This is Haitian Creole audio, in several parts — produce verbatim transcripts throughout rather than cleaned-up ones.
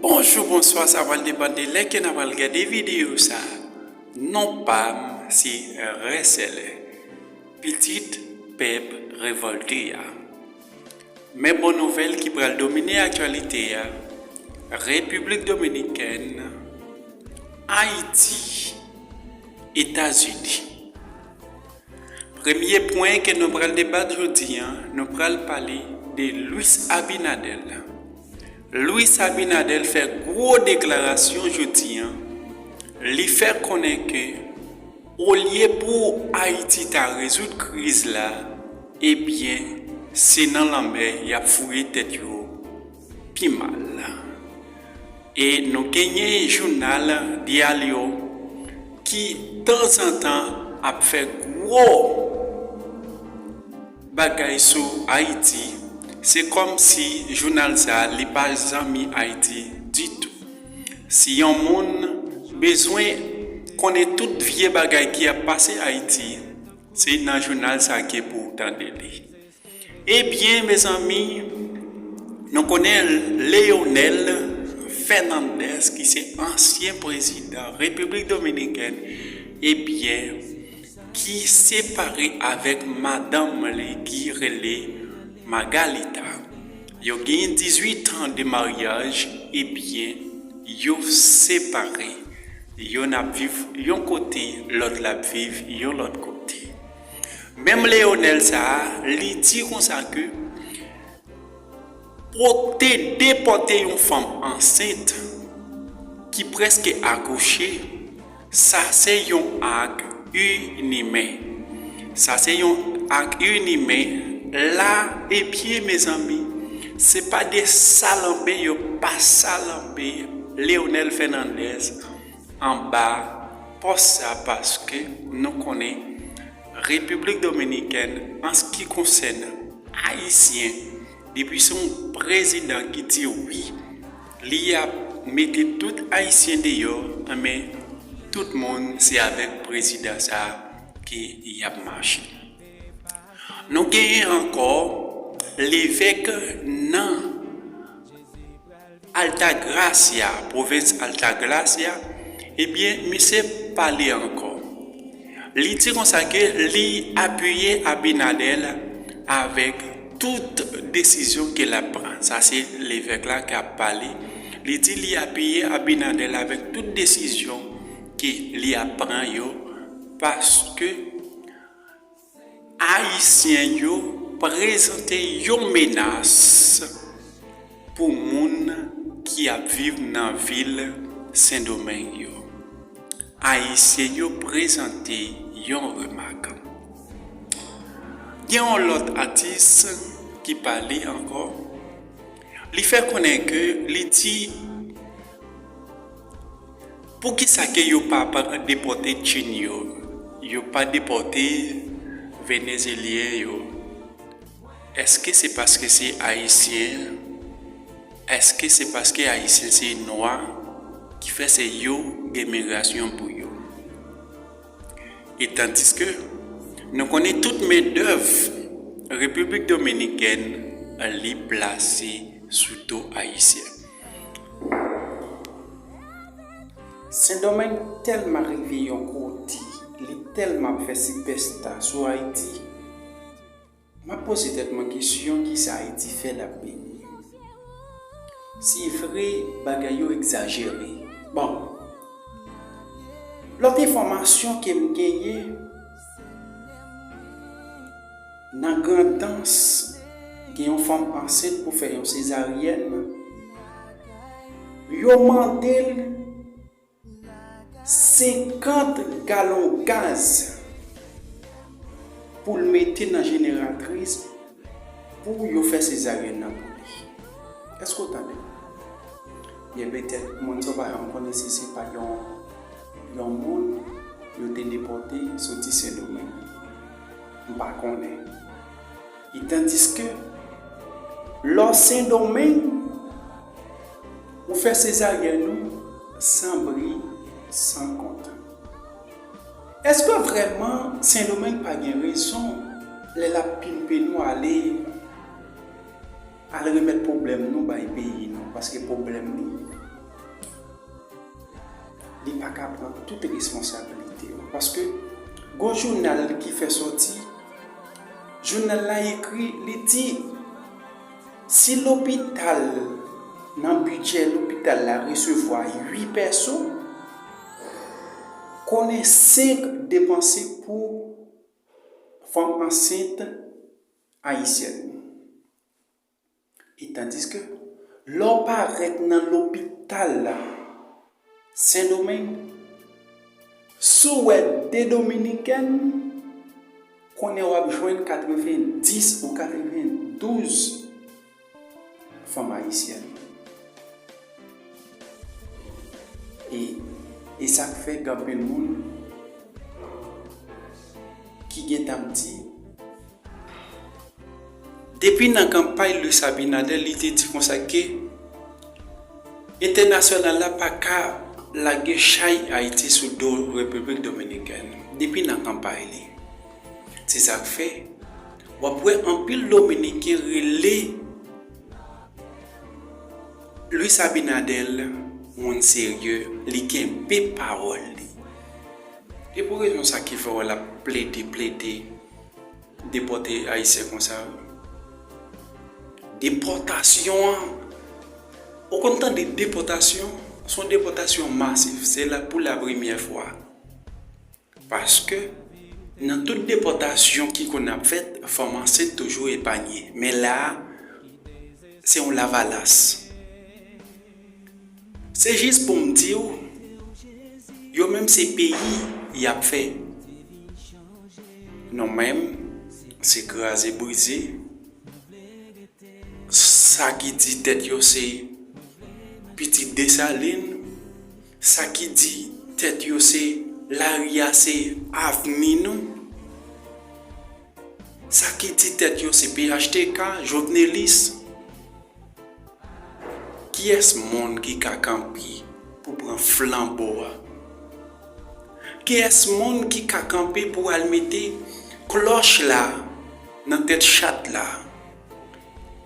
Bonjou, bonswa, sa pral depann de lè ke n a pral gade videyo sa. Non pa m se Rèsèlè, pitit pèp revòlte a. Men bon nouvèl ki pral domine aktyalite a, Repiblik Dominikèn, Ayiti, Etazini. Premye pwen ke nou pral debat jodi a, nou pral pale de Luis Abinader. Luis Abinader fè gwo deklarasyon jodi a. Li fè konnen ke olye pou Ayiti ta rezoud kriz la, ebyen, se nan lanmè y ap fouye tèt yo pi mal. E nou genyen jounal Diario ki tanzantan ap fè gwo bagay sou Ayiti. Se kòmsi jounal sa a, li pa zanmi Ayiti ditou. Si yon moun bezwen konnen tout vye bagay ki ap pase Ayiti, se nan jounal sa a ke pou w tande li. Ebyen, mezanmi, nou konnen Leonel Fernandez, ki se ansyen prezidan Repiblik Dominikèn, ebyen, ki separe avèk madanm li ki rele Margarita. Yo genyen dizuit an de maryaj, ebyen, yo separe. Yonn ap viv yon kote, lòt la ap viv yon lòt kote. Menm Leonel sa a, li di konsa ke pote, depòte yon fanm ansent ki prèske akouche, sa se yon ak inimen. Sa se yon ak inimen. La, ebyen, mezanmi, se pa de salanbe yo pa salanbe Leonel Fernandez anba pòs sa, paske nou konnen Repiblik Dominikèn, an se ki konsène Ayisyen, depi se yon prezidan ki di wi, li ap mete tout Ayisyen deyò, men tout moun se avèk prezidan sa a ke y ap mache. Nou genyen ankò levèk nan Altagracia, pwovens Altagracia, ebyen, misye pale ankò. Li di konsa ke li apiye Abinader avèk tout desizyon ke l ap pran. Sa se levèk la k ap pale. Li di li apiye Abinader avèk tout desizyon ke li ap pran yo, paske Ayisyen yo prezante yon menas pou moun ki ap viv nan vil Sendomeng yo. Ayisyen yo prezante yon remak. Gen yon lòt atis ki pale ankò. Li fè konnen ke li di, poukisa ke yo pa pa depòte Tchin yo, yo pa depòte Venezelyen yo? Èske se paske se Ayisyen? Èske se paske Ayisyen se nwa ki fè se yo gen migrasyon pou yo? E tandiske nou konnen tout mendèv Repiblik Dominikèn li plase sou do Ayisyen. Sendomeng tèlman rive yon kote, li tèlman ap fè sipèsta sou Ayiti. M ap poze tèt mwen kesyon, kisa Ayiti fè l ap beni? Se vre, bagay yo egzajere. Bon, lòt enfòmasyon ke m genyen, nan Grandans, gen yon fanm ansent pou fè yon sezaryèn. Yo mande l senkant galon gaz pou l mete nan jeneratris pou yo fè sezaryèn nan pou li. Èske w tande? Byen, petèt, moun sa w pa janm konnen si se pa yon, yon moun yo te depòte soti Sendomeng. M pa konnen. E tandiske lò Sendomeng, ou fè sezaryèn ou san bri, san kont. Èske vrèman Sendomeng pa gen rezon lè l ap pimpe nou ale, al remèt pwoblèm nou bay peyi nou? Paske pwoblèm li, li pa ka pran tout responsabilite yo. Paske gon jounal ki fè sòti, jounal la ekri, li di, si lopital, nan bidjè lopital la resevwa uit pèso, konnen senk depanse pou fanm ansent ayisyèn. E tandiske lè w parèt nan lopital la, Sendomeng, si w wè de dominikèn, konnen w ap jwenn katrevenndis ou katrevendouz fanm ayisyèn. E, e sa k fè gen anpil moun ki gentan ap di, depi nan kanpay Luis Abinader, li te di konsa ke entènasyonal la pa ka lage chay Ayiti sou do Repiblik Dominikèn. Depi nan kanpay li. Se sa k fè, w ap wè anpil Dominiken rele Luis Abinader moun serye, li kenbe pawòl li. E pou rezon sa ki fè w wè l ap plede, plede depòte Ayisyen konsa. Depòtasyon an, ou konn tande depòtasyon? Se yon depòtasyon masif, se la pou la premyè fwa. Paske nan tout depòtasyon ki konn ap fèt, fanm ansent toujou epanye. Men la a, se yon lavalas. Se jis pou m di w, yo menm se peyi y ap fè. Nou menm, se kraze brize. Sa ki di tèt yo se pitit Desalin, sa ki di tèt yo se lari a se avni nou, sa ki di tèt yo se P H T K, Jovenelis. Kiyès moun ki ka kanpe pou pran flanbo a? Kiyès moun ki ka kanpe pou al mete klòch la nan tèt chat la?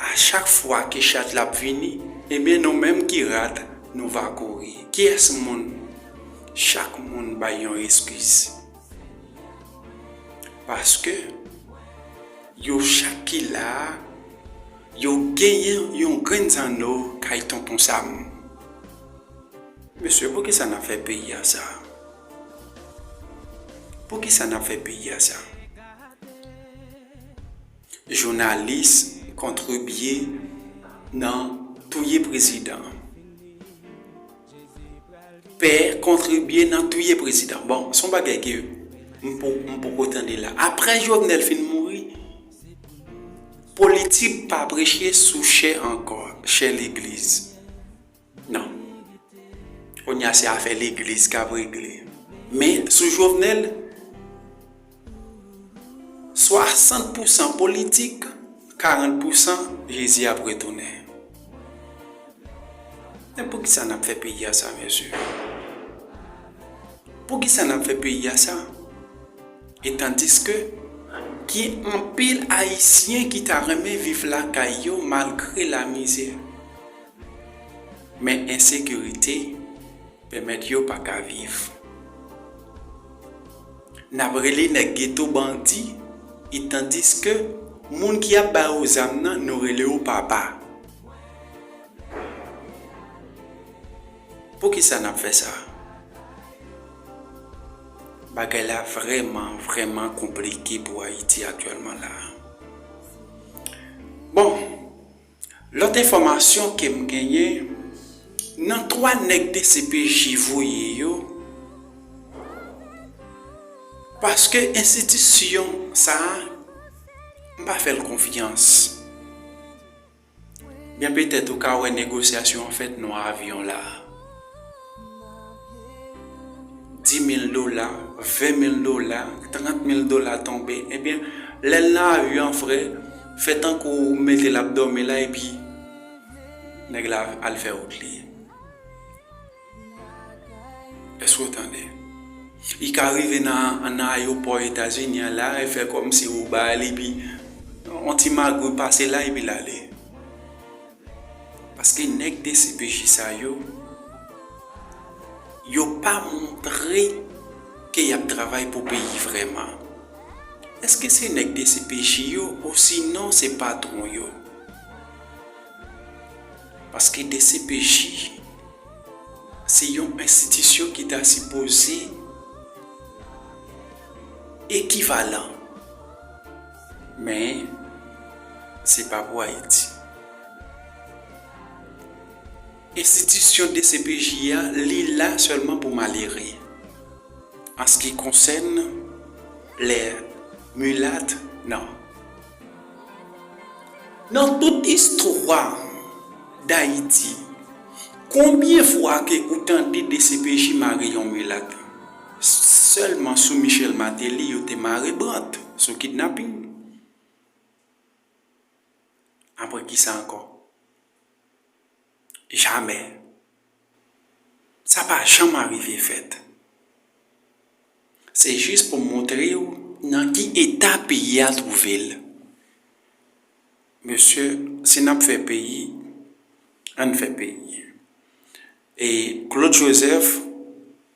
A chak fwa ke chat la ap vini, ebyen nou menm ki rat, nou va kouri. Kiyès moun? Chak moun bay yon eskiz. Paske yo chak ki la a, yo genyen yon grenn zanno kay Tonton Sam. Mesye, poukisa n ap fè peyi a sa? Poukisa n ap fè peyi a sa? Jounalis kontribye nan touye prezidan. Pè kontribye nan touye prezidan. Bon, se yon bagay ke m po-, m poko tande la. Apre Jovenel fin mouri, politik pa preche sou chè ankò, chè legliz. Non. Kounye a se afè legliz k ap regle. Men sou Jovenel, swasant pousan politik, karant pousan Jezi ap retounen. Men poukisa n ap fè peyi a sa, mesye? Poukisa n ap fè peyi a sa? E tandiske gen anpil Ayisyen ki ta renmen viv lakay yo malgre lamizè. Men ensekirite pèmèt yo pa ka viv. N ap rele nèg geto bandi, e tandiske moun ki ap ba yo zam nan, nou rele yo papa. Poukisa n ap fè sa? Bagay la vrèman, vrèman konplike pou Ayiti aktyèlman la. Bon, lòt enfòmasyon ke m genyen, nan twa nèg D C P J voye yo, paske enstitisyon sa a, m pa fè l konfyans. Byen petèt ou ka wè negosyasyon an fèt nan avyon la. Di mil dola, ven mil dola, trant mil dola tonbe. Ebyen, lè l nan avyon an, frè, fè tankou ou mete l ap dòmi la, epi nèg la al fè wout li. Èske w tande? Li ka rive nan, nan ayewopò Etazini an la, e fè kòmsi ou ba l, epi yon ti magouy pase la, epi l ale. Paske nèg D C P J sa yo, Yo pa montre ke y ap travay pou peyi vrèman. Èske se nèg D C P J yo osinon se patwon yo? Paske D C P J se yon enstitisyon ki ta sipoze ekivalan, men se pa pou Ayiti. Enstitisyon D C P J a, li la sèlman pou malere. An se ki konsène les mulates, non. Nan tout istwa Dayiti, konbyen fwa ke ou tande D C P J mare yon milat? Sèlman sou Michel Martelly yo te mare Brandt sou kidnaping. Apre kisa ankò? Jamè. Sa pa janm arive fèt. Se jis pou montre w nan ki eta peyi a twouve l. Mesye, si n ap fè peyi, ann fè peyi. E Claude Joseph,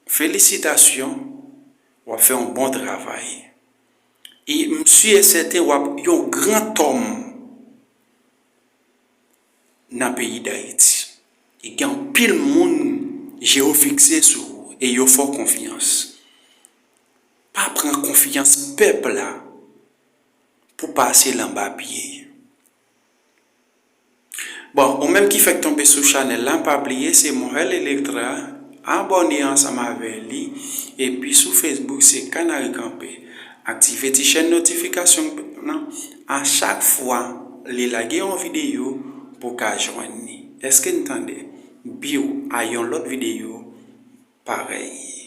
felisitasyon, w ap fè yon bon travay. E m si e sèten w ap yon gran tòm nan peyi Dayiti. E gen anpil moun je yo fikse sou ou e yo fè w konfyans. Pa pran konfyans pèp la pou pase l anba pye. Bon, ou menm ki fèk tonbe sou chanèl la, pa bliye se Mohel Electra, abòne ansanm avè li, epi sou Facebook se Kanari Kanpe. Aktive ti chèn notifikasyon nan a chak fwa li lage yon videyo pou w ka jwenn li. Èske n tande? Biw a yon lòt videyo parèy.